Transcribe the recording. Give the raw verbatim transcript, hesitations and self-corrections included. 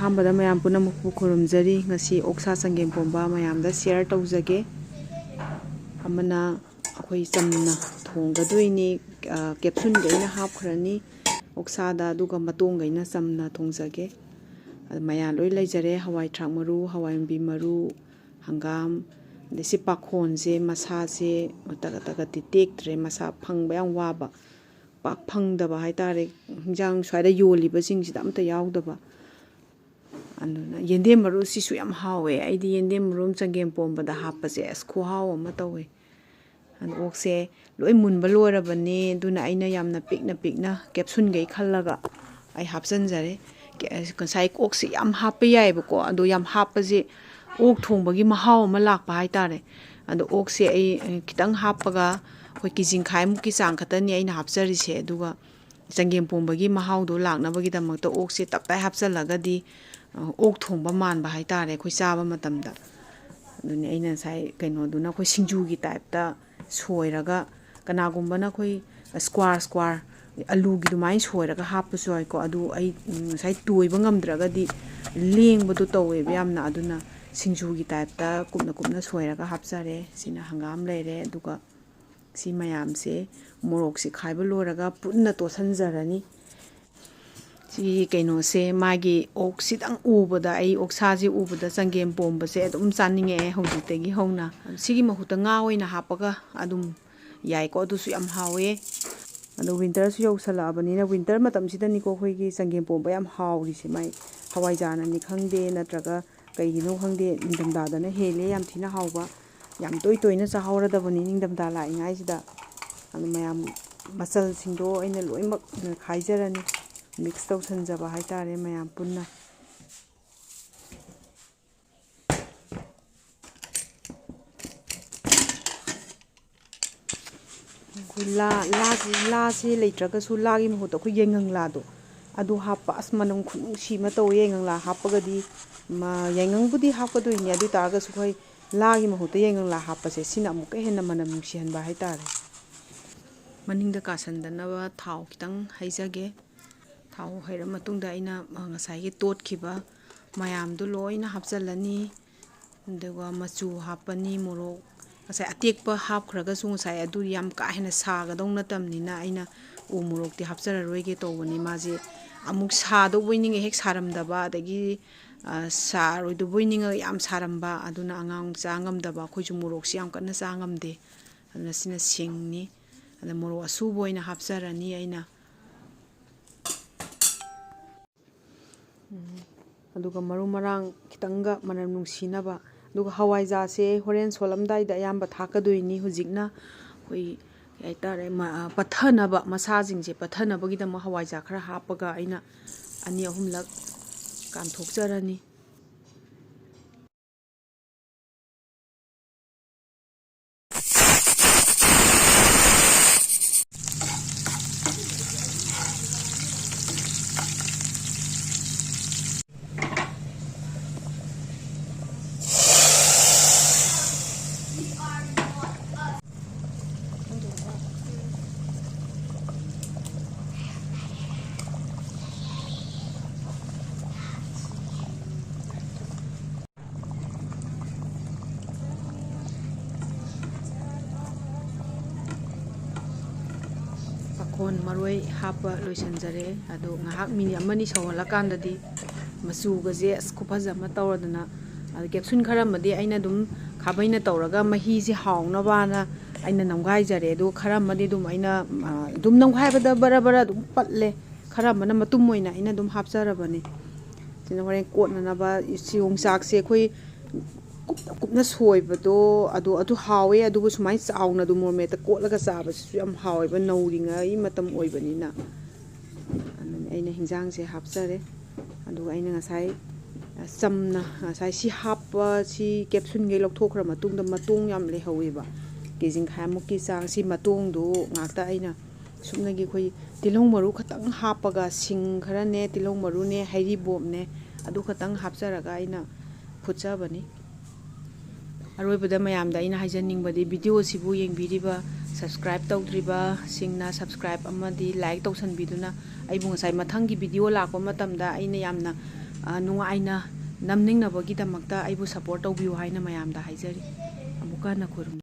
ꯑꯍꯥꯟꯕꯗ ꯃꯌꯥꯝ ꯄꯨꯝꯅꯃꯛꯄꯨ ꯈꯨꯔꯨꯝꯖꯔꯤ꯫ ꯉꯁꯤ ꯑꯣꯛꯁꯥ ꯆꯪꯒꯦꯝ ꯄꯣꯝꯕ ꯃꯌꯥꯝꯗ share ꯇꯧꯖꯒꯦ꯫ ꯑꯃꯅ ꯑꯩꯈꯣꯏ ꯆꯝꯅ ꯊꯣꯡꯒꯗꯣꯏꯅꯤ, ꯑ, capsuleꯒꯩꯅ ꯍꯥꯞꯈ꯭ꯔꯅꯤ ꯑꯣꯛꯁꯥꯗ, ꯑꯗꯨꯒ ꯃꯇꯣꯡꯒꯩꯅ ꯆꯝꯅ ꯊꯣꯡꯖꯒꯦ꯫ ꯑꯗꯨ ꯃꯌꯥꯟ ꯂꯣꯏ ꯂꯩꯖꯔꯦ: ꯍꯋꯥꯏ ꯊ꯭ꯔꯥꯛ ꯃꯔꯨ, ꯍꯋꯥꯏ ꯃꯨꯕꯤ ꯃꯔꯨ, ꯍꯪꯒꯥꯝ, ꯑꯗꯩ ꯁꯤ ꯄꯥꯈꯣꯟꯁꯦ, ꯃꯁꯥꯁꯦ ꯇꯒꯠ ꯇꯒꯠꯇꯤ ꯇꯦꯛꯇ꯭ꯔꯦ, ꯃꯁꯥ ꯐꯪꯕ ꯌꯥꯝ ꯋꯥꯕ, ꯄꯥꯛ ꯐꯪꯗꯕ ꯍꯥꯏꯇꯥꯔꯦ꯫ ꯍꯤꯟꯖꯥꯡ ꯁ꯭ꯋꯥꯏꯗ ꯌꯣꯜꯂꯤꯕꯁꯤꯡꯁꯤꯗ ꯑꯝꯇ ꯌꯥꯎꯗꯕ꯫ ꯑꯗꯨꯅ ꯌꯦꯟꯗꯦꯝ ꯃꯔꯨꯁꯤꯁꯨ ꯌꯥꯝ ꯍꯥꯎꯋꯦ꯫ ꯑꯩꯗꯤ ꯌꯦꯟꯗꯦꯝ ꯃꯔꯨ ꯑꯃ ꯆꯪꯒꯦꯝ ꯄꯣꯝꯕꯗ ꯍꯥꯞꯄꯁꯦ ꯑꯁ ꯈꯨꯍꯥꯎ ꯑꯃ ꯇꯧꯋꯦ꯫ ꯑꯗꯣ ꯑꯣꯛꯁꯦ ꯂꯣꯏ ꯃꯨꯟꯕ ꯂꯣꯏꯔꯕꯅꯦ, ꯑꯗꯨꯅ ꯑꯩꯅ ꯌꯥꯝꯅ ꯄꯤꯛꯅ ꯄꯤꯛꯅ capsuleꯒꯩ ꯈꯜꯂꯒ ꯑꯩ ꯍꯥꯞꯆꯤꯟꯖꯔꯦ꯫ ꯀꯦ-, ꯉꯁꯥꯏ ꯑꯣꯛꯁꯦ ꯌꯥꯝ ꯍꯥꯞꯄ ꯌꯥꯏꯑꯕꯀꯣ, ꯑꯗꯣ ꯌꯥꯝ ꯍꯥꯞꯄꯁꯦ ꯑꯣꯛ ꯊꯣꯡꯕꯒꯤ ꯃꯍꯥꯎ ꯑꯃ ꯂꯥꯛꯄ ꯍꯥꯏꯇꯥꯔꯦ꯫ ꯑꯗꯣ ꯑꯣꯛꯁꯦ ꯑꯩ, ꯑ, ꯈꯤꯇꯪ ꯍꯥꯞꯄꯒ ꯑꯩꯈꯣꯏ ꯀꯦ ꯖꯤ ꯃꯈꯥꯏꯃꯨꯛꯀꯤ ꯆꯥꯡ ꯈꯛꯇꯅꯤ ꯑꯩꯅ ꯍꯥꯞꯆꯔꯤꯁꯦ꯫ ꯑꯗꯨꯒ ꯆꯪꯒꯦꯝ ꯄꯣꯝꯕꯒꯤ ꯃꯍꯥꯎꯗꯣ ꯂꯥꯛꯅꯕꯒꯤꯗꯃꯛꯇ ꯑꯣꯛꯁꯦ ꯇꯞꯇꯥꯏ ꯍꯥꯞꯆꯜꯂꯒꯗꯤ, ꯑ, ꯑꯣꯛ ꯊꯣꯡꯕ ꯃꯥꯟꯕ ꯍꯥꯏꯇꯥꯔꯦ ꯑꯩꯈꯣꯏ ꯆꯥꯕ ꯃꯇꯝꯗ꯫ ꯑꯗꯨꯅꯤ ꯑꯩꯅ ꯉꯁꯥꯏ ꯀꯩꯅꯣꯗꯨꯅ ꯑꯩꯈꯣꯏ ꯁꯤꯡꯖꯨꯒꯤ typeꯇ ꯁꯣꯏꯔꯒ, ꯀꯅꯥꯒꯨꯝꯕꯅ ꯑꯩꯈꯣꯏ square square ꯑꯂꯨꯒꯤ ꯑꯗꯨꯃꯥꯏꯅ ꯁꯣꯏꯔꯒ ꯍꯥꯞꯄꯁꯨ ꯌꯥꯏꯀꯣ꯫ ꯑꯗꯨ ꯑꯩ, ꯎꯝ, ꯉꯁꯥꯏ ꯇꯣꯏꯕ ꯉꯝꯗ꯭ꯔꯒꯗꯤ ꯂꯦꯡꯕꯗꯣ ꯇꯧꯋꯦꯕ ꯌꯥꯝꯅ, ꯑꯗꯨꯅ ꯁꯤꯡꯖꯨꯒꯤ typeꯇ ꯀꯨꯞꯅ ꯀꯨꯞꯅ ꯁꯣꯏꯔꯒ ꯍꯥꯞꯆꯔꯦ꯫ ꯁꯤꯅ ꯍꯪꯒꯥꯝ ꯂꯩꯔꯦ, ꯑꯗꯨꯒ ꯁꯤ ꯃꯌꯥꯝꯁꯦ ꯃꯣꯔꯣꯛꯁꯦ ꯈꯥꯏꯕ ꯂꯣꯏꯔꯒ ꯄꯨꯟꯅ ꯇꯣꯠꯁꯟꯖꯔꯅꯤ꯫ ꯁꯤ ꯀꯩꯅꯣꯁꯦ, ꯃꯥꯒꯤ ꯑꯣꯛꯁꯤꯗꯪ ꯎꯕꯗ, ꯑꯩ ꯑꯣꯛꯁꯥꯁꯦ ꯎꯕꯗ ꯆꯪꯒꯦꯝ ꯄꯣꯝꯕꯁꯦ ꯑꯗꯨꯝ ꯆꯥꯅꯤꯡꯉꯛꯑꯦ ꯍꯧꯖꯤꯛꯇꯒꯤ ꯍꯧꯅ꯫ ꯁꯤꯒꯤ ꯃꯍꯨꯠꯇ ꯉꯥ ꯑꯣꯏꯅ ꯍꯥꯞꯄꯒ ꯑꯗꯨꯝ ꯌꯥꯏꯀꯣ, ꯑꯗꯨꯁꯨ ꯌꯥꯝ ꯍꯥꯎꯋꯦ꯫ ꯑꯗꯣ winterꯁꯨ ꯌꯧꯁꯜꯂꯛꯑꯕꯅꯤꯅ, winter ꯃꯇꯝꯁꯤꯗꯅꯤꯀꯣ ꯑꯩꯈꯣꯏꯒꯤ ꯆꯪꯒꯦꯝ ꯄꯣꯝꯕ ꯌꯥꯝ ꯍꯥꯎꯔꯤꯁꯦ꯫ ꯃꯥꯏ ꯍꯋꯥꯏꯖꯥꯔꯅꯅꯤ ꯈꯪꯗꯦ, ꯅꯠꯇ꯭ꯔꯒ ꯀꯩꯒꯤꯅꯣ ꯈꯪꯗꯦ, ꯅꯤꯡꯊꯝꯊꯥꯗꯅ ꯍꯦꯜꯂꯦ ꯌꯥꯝ ꯊꯤꯅ ꯍꯥꯎꯕ꯫ ꯌꯥꯝ ꯇꯣꯏ ꯇꯣꯏꯅ ꯆꯥꯍꯧꯔꯗꯕꯅꯤ ꯅꯤꯡꯊꯝꯊꯥ ꯂꯥꯛꯏꯉꯥꯏꯁꯤꯗ꯫ ꯑꯗꯨ ꯃꯌꯥꯝ ꯃꯆꯜꯁꯤꯡꯗꯣ ꯑꯩꯅ ꯂꯣꯏꯅꯃꯛ ꯈꯥꯏꯖꯔꯅꯤ, mix ꯇꯧꯁꯟꯖꯕ ꯍꯥꯏꯇꯥꯔꯦ ꯃꯌꯥꯝ ꯄꯨꯟꯅ꯫ ꯑꯩꯈꯣꯏ ꯂꯥ, ꯂꯥꯁꯤ, ꯂꯥꯁꯤ ꯂꯩꯇ꯭ꯔꯒꯁꯨ ꯂꯥꯒꯤ ꯃꯍꯨꯠꯇ ꯑꯩꯈꯣꯏ ꯌꯥꯏꯉꯪꯂꯥꯗꯣ ꯑꯗꯨ ꯍꯥꯞꯄ, ꯑꯁ, ꯃꯅꯝ ꯈꯨꯅꯨꯡꯁꯤ ꯑꯃ ꯇꯧꯋꯦ꯫ ꯌꯥꯏꯉꯪꯂꯥ ꯍꯥꯞꯄꯒꯗꯤ, ꯃ-, ꯌꯥꯏꯉꯪꯕꯨꯗꯤ ꯍꯥꯞꯀꯗꯣꯏꯅꯦ, ꯑꯗꯨ ꯑꯣꯏ ꯇꯥꯔꯒꯁꯨ ꯑꯩꯈꯣꯏ ꯂꯥꯒꯤ ꯃꯍꯨꯠꯇ ꯌꯥꯏꯉꯪꯂꯥ ꯍꯥꯞꯄꯁꯦ, ꯁꯤꯅ ꯑꯃꯨꯛꯀ ꯍꯦꯟꯅ ꯃꯅꯝ ꯅꯨꯡꯁꯤꯍꯟꯕ ꯍꯥꯏꯇꯥꯔꯦ꯫ ꯃꯅꯤꯡꯗ ꯀꯥꯁꯟꯗꯅꯕ ꯊꯥꯎ ꯈꯤꯇꯪ ꯍꯩꯖꯒꯦ꯫ ꯊꯥꯎ ꯍꯩꯔ ꯃꯇꯨꯡꯗ ꯑꯩꯅ, ꯑ, ꯉꯁꯥꯏꯒꯤ ꯇꯣꯠꯈꯤꯕ ꯃꯌꯥꯝꯗꯨ ꯂꯣꯏꯅ ꯍꯥꯞꯆꯤꯜꯂꯅꯤ꯫ ꯑꯗꯨꯒ ꯃꯆꯨ ꯍꯥꯞꯄꯅꯤ, ꯃꯣꯔꯣꯛ ꯉꯁꯥꯏ ꯑꯇꯦꯛꯄ ꯍꯥꯞꯈ꯭ꯔꯒꯁꯨ ꯉꯁꯥꯏ ꯑꯗꯨ ꯌꯥꯝ ꯀꯥ ꯍꯦꯟꯅ ꯁꯥꯒꯗꯧ ꯅꯠꯇꯕꯅꯤꯅ ꯑꯩꯅ ꯎ ꯃꯣꯔꯣꯛꯇꯤ ꯍꯥꯞꯆꯔꯔꯣꯏꯒꯦ ꯇꯧꯕꯅꯤ꯫ ꯃꯥꯁꯦ ꯑꯃꯨꯛ ꯁꯥꯗꯧꯕꯣꯏ ꯅꯤꯡꯉ ꯍꯦꯛ ꯁꯥꯔꯝꯗꯕ, ꯑꯗꯒꯤ, ꯑ, ꯁꯥꯔꯣꯏꯗꯧꯕꯣꯏ ꯅꯤꯡꯉꯒ ꯌꯥꯝ ꯁꯥꯔꯝꯕ, ꯑꯗꯨꯅ ꯑꯉꯥꯡ ꯆꯥ ꯉꯝꯗꯕ, ꯑꯩꯈꯣꯏꯁꯨ ꯃꯣꯔꯣꯛꯁꯤ ꯌꯥꯝ ꯀꯟꯅ ꯆꯥ ꯉꯝꯗꯦ꯫ ꯑꯗꯨꯅ ꯁꯤꯅ ꯁꯤꯡꯅꯤ꯫ ꯑꯗ ꯃꯣꯔꯣꯛ ꯑꯁꯨꯕ ꯑꯣꯏꯅ ꯍꯥꯞꯆꯔꯅꯤ ꯑꯩꯅ꯫ ꯎꯝ꯫ ꯑꯗꯨꯒ ꯃꯔꯨ ꯃꯔꯥꯡ ꯈꯤꯇꯪꯒ ꯃꯅꯝ ꯅꯨꯡꯁꯤꯅꯕ꯫ ꯑꯗꯨꯒ ꯍꯋꯥꯏꯖꯥꯔꯁꯦ ꯍꯣꯔꯦꯟ ꯁꯣꯜꯂꯝꯗꯥꯏꯗ ꯑꯌꯥꯝꯕ ꯊꯥꯛꯀꯗꯣꯏꯅꯤ꯫ ꯍꯧꯖꯤꯛꯅ ꯑꯩꯈꯣꯏ, ꯀꯩ ꯍꯥꯏꯇꯥꯔꯦ, ꯃ-, ꯑ, ꯄꯠꯊꯅꯕ, ꯃꯁꯥꯁꯤꯡꯁꯦ ꯄꯠꯊꯅꯕꯒꯤꯗꯃꯛ ꯍꯋꯥꯏꯖꯥꯔ ꯈꯔ ꯍꯥꯞꯄꯒ ꯑꯩꯅ ꯑꯅꯤ ꯑꯍꯨꯝꯂꯛ ꯀꯥꯝꯊꯣꯛꯆꯔꯅꯤ꯫ ꯄꯥꯈꯣꯟ ꯃꯔꯣꯏ ꯍꯥꯞꯄ ꯂꯣꯏꯁꯤꯟꯖꯔꯦ꯫ ꯑꯗꯣ ꯉꯥꯏꯍꯥꯛ ꯃꯤꯅꯤꯠ ꯑꯃꯅꯤ ꯁꯧꯍꯜꯂꯀꯥꯟꯗꯗꯤ ꯃꯆꯨꯒꯁꯦ ꯑꯁ ꯈꯨꯐꯖ ꯑꯃ ꯇꯧꯔꯗꯅ, ꯑꯗ ꯀꯦꯞꯁꯨꯟ ꯈꯔ ꯑꯃꯗꯤ ꯑꯩꯅ ꯑꯗꯨꯝ ꯈꯥꯕꯩꯅ ꯇꯧꯔꯒ ꯃꯍꯤꯁꯦ ꯍꯥꯎꯅꯕꯅ ꯑꯩꯅ ꯅꯝꯒꯥꯏꯖꯔꯦ꯫ ꯑꯗꯨꯒ ꯈꯔ ꯑꯃꯗꯤ ꯑꯗꯨꯝ ꯑꯩꯅ, ꯑ, ꯑꯗꯨꯝ ꯅꯝꯒꯥꯏꯕꯗ ꯕꯔ ꯕꯔ ꯑꯗꯨꯝ ꯄꯠꯂꯦ꯫ ꯈꯔ ꯑꯃꯅ ꯃꯇꯨꯝ ꯑꯣꯏꯅ ꯑꯩꯅ ꯑꯗꯨꯝ ꯍꯥꯞꯆꯔꯕꯅꯦ꯫ ꯁꯤꯅ ꯍꯣꯔꯦꯟ ꯀꯣꯠꯅꯅꯕ꯫ ꯁꯤ ꯌꯣꯡꯆꯥꯛꯁꯦ ꯑꯩꯈꯣꯏ ꯀꯨꯞꯅ ꯀꯨꯞꯅ ꯁꯣꯏꯕꯗꯣ ꯑꯗꯣ ꯑꯗꯨ ꯍꯥꯎꯋꯦ, ꯑꯗꯨꯕꯨ ꯁꯨꯃꯥꯏꯅ ꯆꯥꯎꯅ ꯑꯗꯨꯝ ꯃꯣꯔꯣꯛ ꯃꯦꯠꯇ ꯀꯣꯠꯂꯒ ꯆꯥꯕꯁꯤꯁꯨ ꯌꯥꯝ ꯍꯥꯎꯋꯦꯕ, ꯅꯧꯔꯤꯉꯩ ꯃꯇꯝ ꯑꯣꯏꯕꯅꯤꯅ꯫ ꯑꯗꯨꯅ ꯑꯩꯅ ꯍꯤꯟꯖꯥꯡꯁꯦ ꯍꯥꯞꯆꯔꯦ꯫ ꯑꯗꯨꯒ ꯑꯩꯅ ꯉꯁꯥꯏ, ꯑ, ꯆꯝꯅ ꯉꯁꯥꯏ ꯁꯤ ꯍꯥꯞꯄ, ꯁꯤ ꯀꯦꯞꯁꯨꯟꯈꯩ ꯂꯧꯊꯣꯛꯈ꯭ꯔ ꯃꯇꯨꯡꯗ ꯃꯇꯣꯡ ꯌꯥꯝ ꯂꯩꯍꯧꯋꯦꯕ, ꯀꯦ ꯖꯤ ꯃꯈꯥꯏꯃꯨꯛꯀꯤ ꯆꯥꯡ꯫ ꯁꯤ ꯃꯇꯣꯡꯗꯨ ꯉꯥꯛꯇ ꯑꯩꯅ ꯁꯨꯞꯅꯒꯤ ꯑꯩꯈꯣꯏ ꯇꯤꯜꯍꯧ ꯃꯔꯨ ꯈꯛꯇꯪ ꯍꯥꯞꯄꯒ, ꯁꯤꯡ ꯈꯔꯅꯦ, ꯇꯤꯜꯍꯧ ꯃꯔꯨꯅꯦ, ꯍꯩꯔꯤꯕꯣꯞꯅꯦ, ꯑꯗꯨ ꯈꯛꯇꯪ ꯍꯥꯞꯆꯔꯒ ꯑꯩꯅ ꯐꯨꯠꯆꯕꯅꯤ꯫ ꯑꯔꯣꯏꯕꯗ ꯃꯌꯥꯝꯗ ꯑꯩꯅ ꯍꯥꯏꯖꯅꯤꯡꯕꯗꯤ, ꯚꯤꯗꯤꯑꯣꯁꯤꯕꯨ ꯌꯦꯡꯕꯤꯔꯤꯕ Subscribe ꯇꯧꯗ꯭ꯔꯤꯕꯁꯤꯡꯅ subscribe ꯑꯃꯗꯤ like ꯇꯧꯁꯟꯕꯤꯗꯨꯅ, ꯑꯩꯕꯨ ꯉꯁꯥꯏ ꯃꯊꯪꯒꯤ video ꯂꯥꯛꯄ ꯃꯇꯝꯗ ꯑꯩꯅ ꯌꯥꯝꯅ, ꯑ, ꯅꯨꯡꯉꯥꯏꯅ ꯅꯝꯅꯤꯡꯅꯕꯒꯤꯗꯃꯛꯇ ꯑꯩꯕꯨ support ꯇꯧꯕꯤꯌꯨ ꯍꯥꯏꯅ ꯃꯌꯥꯝꯗ ꯍꯥꯏꯖꯔꯤ꯫ ꯑꯃꯨꯛꯀ ꯍꯟꯅ ꯈꯨꯔꯨꯝ